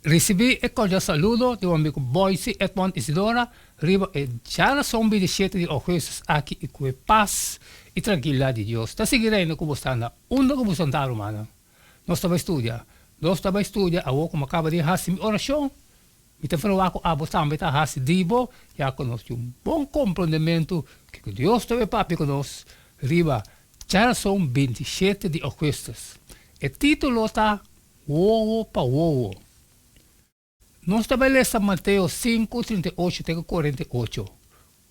Risibí e kordial saludo di bo amigu Boyce Edmond Isidora riba e djarason 27 di ougùstùs aki i ku e pas i trankilidat di Dios ta sigui reina ku bo sta na unda ku bo santá rumannan. Nos ta bai studia. Nos ta bai studia awor ku mi a kaba di hasi mi orashon. Mi ta ferwagt ku abo tambe ta hasi di bo ya ku nos tin un bon komprondementu kiko Dios ta bai papia ku nos riba djarason 27 di ougùstùs. E título ta Wowo pa wowo. Nos ta bai lesa Mateo 5, 38 te ku 48.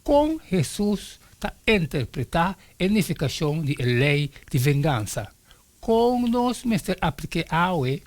Kon Hesus ta interpretá e nifikashon di e lei di vengansa? Kon nos mester aplik'é awe?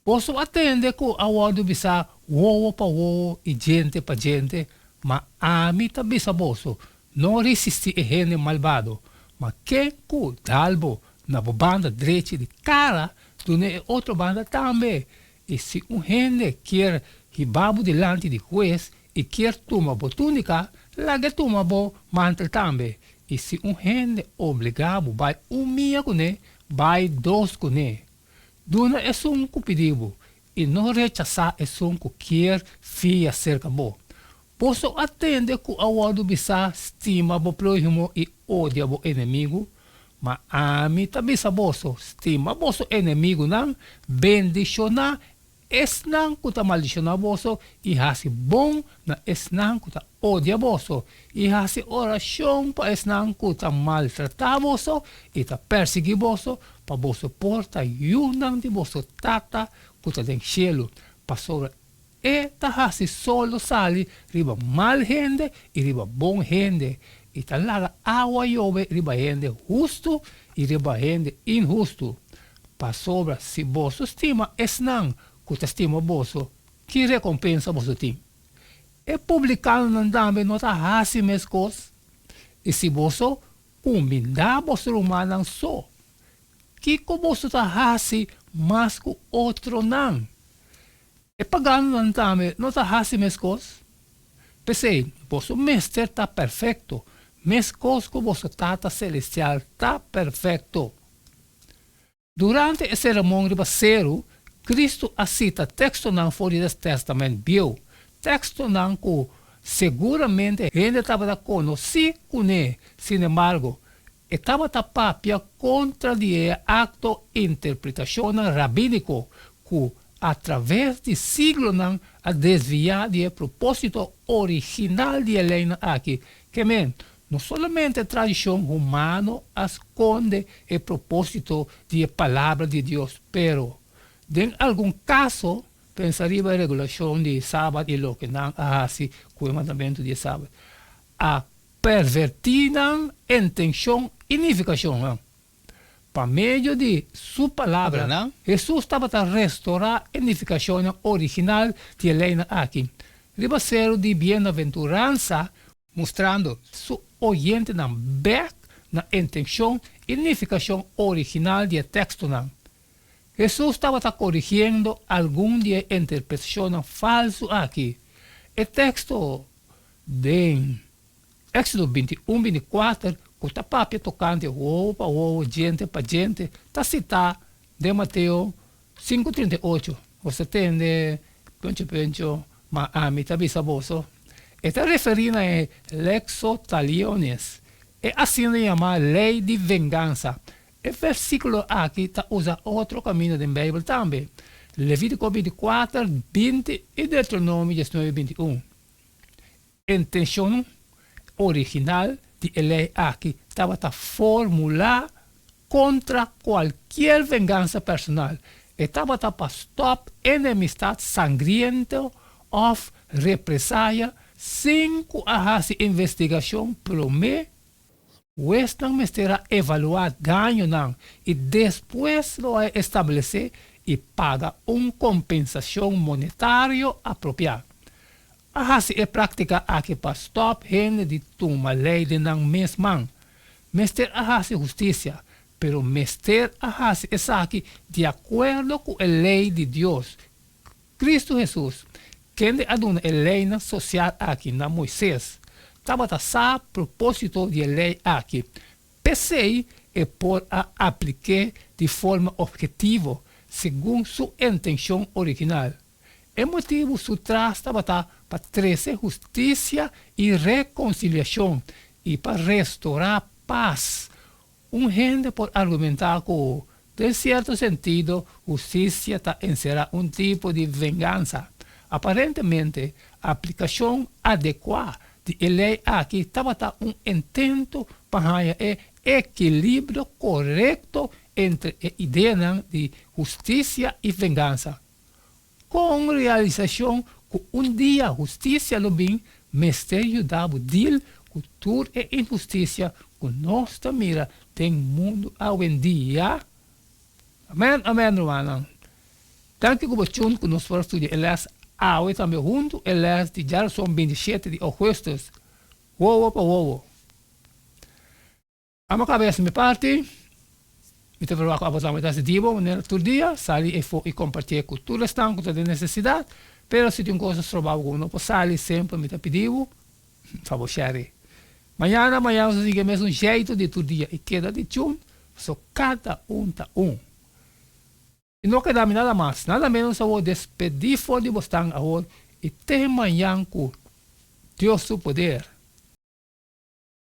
Boso a tende ku a wòrdu bisá wowo pa wowo i djente pa djente, ma ami ta bisa boso, no risistí e hende malbado, ma ken ku dal bo na bo banda drechi di kara, dun'é e otro banda tambe. I si un hende kier hiba bo dilanti di hues i kier tuma bo túnika, lag'é tuma bo mantel tambe. I si un hende obligá bo bai un mia kuné, bai dos kuné. Duna esun ku pidi bo, i no rechasá esun ku kier fia serka bo. Boso a tende ku a wòrdu bisá, Stima bo próhimo i odia bo enemigu. Ma ami ta bisa boso, stima boso enemigunan, bendishoná esnan ku ta maldishoná boso i hasi bon na esnan ku ta odia boso, i hasi orashon pa esnan ku ta maltratá boso i ta persiguí boso, pa boso por ta yunan di boso Tata ku ta den shelu, pasobra E ta hasi solo sali riba mal hende i riba bon hende, i ta laga awa yobe riba hende hustu i riba hende inhustu. Pasobra si boso stima esnan ku ta stima boso, ki rekompensa boso tin? E publikanonan tambe no ta hasi meskos? I si boso kumindá boso rumannan so, kiko boso ta hasi mas ku otronan? E paganonan tambe no ta hasi meskos? P'esei, boso mester ta perfekto, meskos ku boso Tata selestial ta perfekto. Durante e Sermon riba Seru, Kristu a sita tekstonan for di Tèstamènt Bieu, tekstonan ku seguramente hende tabata konosí kuné. Sinembargo, e tabata papia kontra di e akto interpretashonnan rabíniko ku atraves di siglonan a desviá di e propósito original di e leinan aki. Ke men, no solamente tradishon humano a skonde e propósito di e Palabra di Dios, pero den algun kaso, pensa riba e regulashon di Sabat i loke nan a hasi ku e mandamentu di e Sabat, a pervertí nan intenshon i nifikashon. Pa medio di su palabranan, Hesus tabata restorá e nifikashonnan original di e leinan aki riba Seru di Bienaventuransa, mustrando su oyentenan bèk na intenshon i nifikashon original di e tekstonan. Hesus tabata korigiendo algun di e interpretashonnan falsu aki. E teksto den Éxodo 21, 24, ku ta papia tokante wowo pa wowo, djente pa djente, ta sitá den Mateo 5, 38, Boso ta tende pencho pencho, ma ami ta bisa boso. E ta referí na e lexo talionis, e asina yamá lei di vengansa. E versíkulo aki ta usa otro kaminda den Beibel tambe, Levítiko 24, 20 i Deuteronomio 19, 21. Intenshon original di e lei aki tabata formulá kontra kualkier vengansa personal. E tabata pa stòp enemistat sangriento òf represaya sin ku a hasi investigashon promé. Huesnan mester a evaluá dañonan i despues lo a establesé i paga un kompensashon monetario apropiá. A hasi e práktika aki pa stòp hende di tuma lei den nan mes man. Mester a hasi hustisia, pero mester a hasi esaki di akuerdo ku e lei di Dios. Kristu Hesus, kende a duna e leinan sosial aki na Moises, tabata sa propósito di e lei aki. P'esei e por a aplik'é di forma ophetivo, segun su intenshon original. E motibu su tras tabata pa trese hustisia i rekonsiliashon i pa restorá pas. Un hende por argumentá ku, den sierto sentido, hustisia ta enserá un tipo di vengansa. Aparentemente, aplikashon adekuá di e lei aki tabata un intento pa haña e ekilibrio korekto entre e ideanan di hustisia i vengansa. Kon realisashon ku un dia hustisia lo bin mester yuda bo deal ku tur e inhustisia ku nos ta mira den mundu awendia? Amen amen rumannan. Danki ku bo tune ku nos por a studia e les awe tambe huntu e les di djarason 27 di augustus. Wowo pa wowo. Amo kaba es mi parti, mi ta proba ku abo tambe ta hasi di bo manera tur dia, sali efo i kompartié ku tur esnan ku ta den nesesidat, pero si tin un kos ta stroba bo ku bo no por sali semper mi ta pidi bo, pa bo share. Mañana mañana nos ta sigui e mesun jeitu di tur dia i keda di tune, pasobra kada un ta un. I no keda mi nada mas, nada menos awor despedí for di bosnan awor i te mañan ku Dios su poder.